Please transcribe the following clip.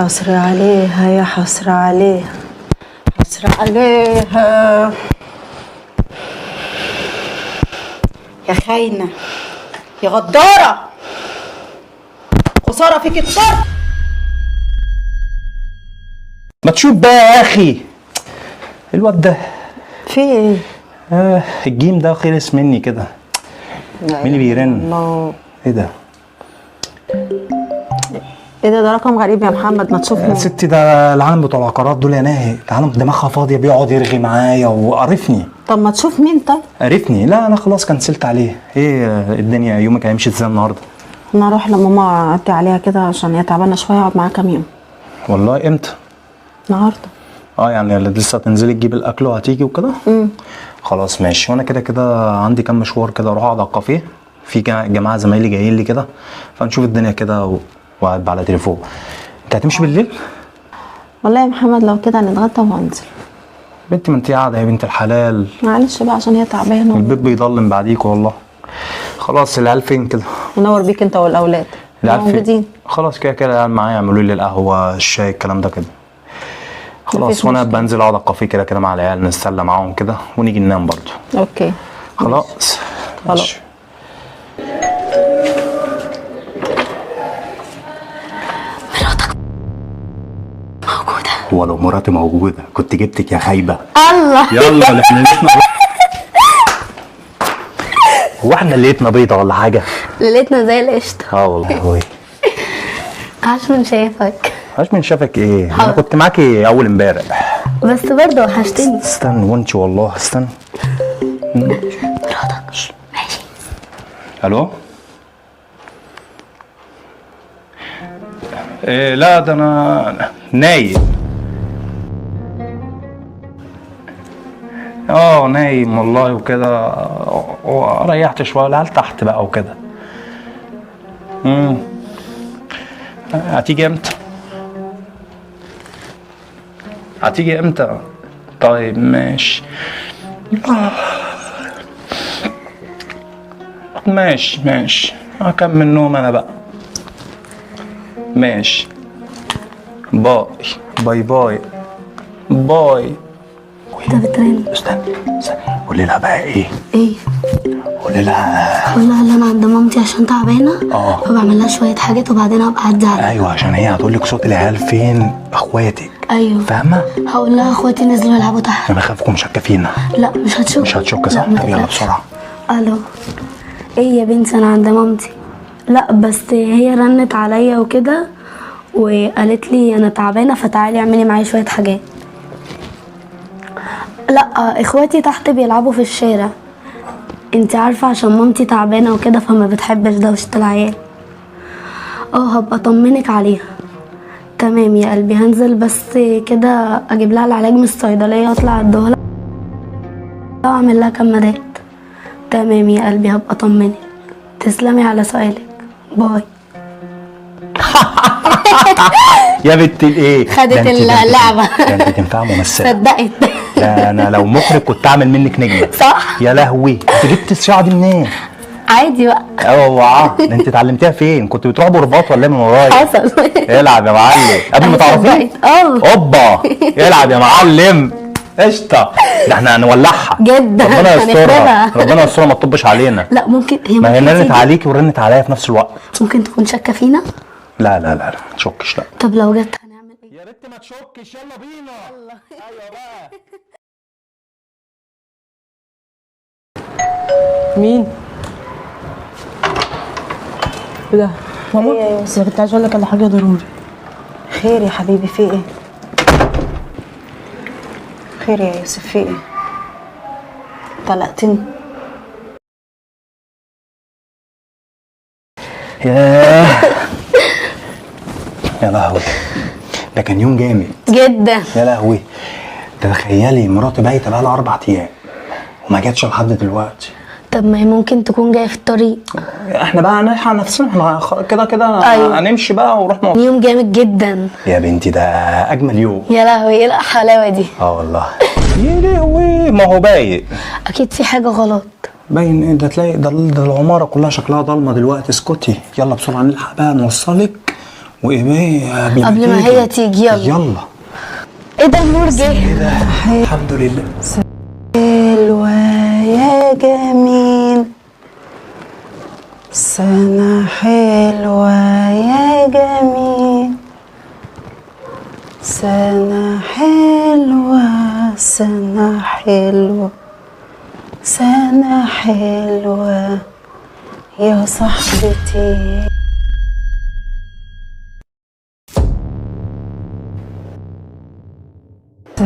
حسرة عليها يا حسرة عليها، حسرة عليها يا خاينة يا غدارة، خسارة فيك الطرد. ما تشوف بقى يا اخي الواد ده. في ايه؟ الجيم ده خلص مني كده. مين اللي بيرن؟ الله، ايه ده؟ ايه ده؟ ده رقم غريب يا محمد، ما تشوف يا مين. ستي ده العالم بتوع العقارات دول يا ناهي، العالم دماغها فاضية، بيقعد يرغي معايا وقرفني. طب ما تشوف مين. طيب قرفني. لا انا خلاص كنسلت عليه. ايه الدنيا يومك هيمشي ازاي النهارده؟ انا اروح لماما اعدي عليها كده عشان هي تعبانة شوية، اقعد معاها كام يوم. والله امتى؟ النهارده. يعني لسه هتنزلي تجيب الاكل وهتيجي وكده؟ خلاص ماشي، وانا كده كده عندي كام مشوار كده، اروح اقعد على الكافيه، في جماعة زمايلي جايين لي كده، فنشوف الدنيا كده وقاعد على تليفون. انت هتمشي بالليل؟ والله يا محمد لو كده هنتغدى وهنزل. بنتي ما انت قاعدة يا بنت الحلال. معلش بقى عشان هي تعبانة. البيت بيضلم بعديك والله. خلاص العيال فين كده؟ منور بيك انت والاولاد. العيال فين؟ موجودين. خلاص كده كده العيال معايا، يعملوا لي القهوة الشاي الكلام ده كده. خلاص مفيش وانا مشكلة. بنزل اقعد على الكافيه كده كده مع العيال، نتسلى معاهم كده ونيجي ننام برضو. okay خلاص خلاص. ماشي. مراتك موجودة؟ هو لو مراتي موجودة كنت جبتك يا خايبة. الله. يلا احنا ليلتنا، هو احنا ليلتنا بيضة ولا حاجة؟ ليلتنا زي القشطة. اه والله. هو عاش من شافك. عاش من شافك ايه؟ انا حاضر. كنت معاكي اول امبارح. بس برضه وحشتني. استنى وانت والله استنى. مراتك ماشي. الو؟ إيه لا ده انا نايم. نايم والله وكده، وريحت شوية العيال تحت بقى وكده. هتيجي امتى؟ هتيجي امتى؟ طيب ماشي. ماشي ماشي، هكمل نوم انا بقى. ماشي bye bye bye bye. انت بترن. استنى استنى، قولي لها بقى ايه؟ ايه؟ قولي لها، قول لها اللي انا عند مامتي عشان تعبانة. فبعمل لها شوية حاجات وبعدين هبقى اعدي عليها. ايوه عشان هي هتقول لك صوت العيال فين، اخواتك. ايوه فاهمه؟ هقول لها اخواتي نزلوا يلعبوا تحت. انا خايفكم شاكه فينا. لا مش هتشك. مش هتشك صح؟ لا، ما طب يلا تقلقش. بسرعة. الو. ايه يا بنتي انا عند مامتي. لا بس هي رنت عليا وكده وقالت لي انا تعبانة فتعالي اعملي معايا شوية حاجات. لا اخواتي تحت بيلعبوا في الشارع، انت عارفه عشان مامتي تعبانة وكده فما بتحبش دوشه العيال. هبقى اطمنك عليها. تمام يا قلبي، هنزل بس كده اجيب لها العلاج من الصيدلية واطلع اديها لها واعمل لها كمادات. تمام يا قلبي هبقى اطمنك. تسلمي على سؤالك. باي. يا بنت الايه؟ خدت ده اللعبة. ده انت تنفع ممثلة. صدقت. ده انا لو مخرج كنت اعمل منك نجمه. صح؟ يا لهوي، انت جبت الصياعه دي منين؟ عادي بقى. اوعى، ده انت اتعلمتيها فين؟ كنت بتروح برباط ولا ايه من ورايا؟ حصل. العب يا معلم قبل ما تعرفيه. اوبا العب يا معلم. قشطه، ده احنا هنولعها جدا. ربنا يسترها، هنخربها. ربنا يسترها ما تطبش علينا. لا ممكن هي ما هي ممكن رنت تيجي. عليكي ورنت عليا في نفس الوقت. ممكن تكون شاكه فينا. لا لا لا لا ما تشكش. لا طب لو جت هنعمل ايه؟ يا بنت ما تشكش، يلا بينا. ايوه بقى. مين؟ ايه ده؟ ماما؟ بس انا كنت عايزه اقول لك على حاجة ضروري. خير يا حبيبي، في ايه؟ خير يا يوسف، في ايه؟ طلقتني. ياه يا لهوي، ده كان يوم جامد جدا. يا لهوي. تخيلي مراتي بايته بقى لها 4 ايام وما جاتش لحد دلوقتي. طب ما هي ممكن تكون جاية في الطريق. احنا بقى هنلحق نفسنا، احنا كده كده أيوة. هنمشي بقى ونروح نقعد. يوم جامد جدا يا بنتي ده اجمل يوم. يا لهوي، ايه الحلاوة دي؟ والله. يا لهوي، ما هو باين. اكيد في حاجة غلط. باين ايه ده؟ تلاقي ده العمارة كلها شكلها ضلمة دلوقتي. اسكتي يلا بسرعة نلحق بقى نوصلك وايه بقى قبل ما قبل ما هي تيجي، يلا. يلا. ايه ده النور جه؟ ايه ده؟ الحمد لله. حلوة يا جميل، سنة حلوة يا جميل، سنة حلوة، سنة حلوة، سنة حلوة يا صاحبتي.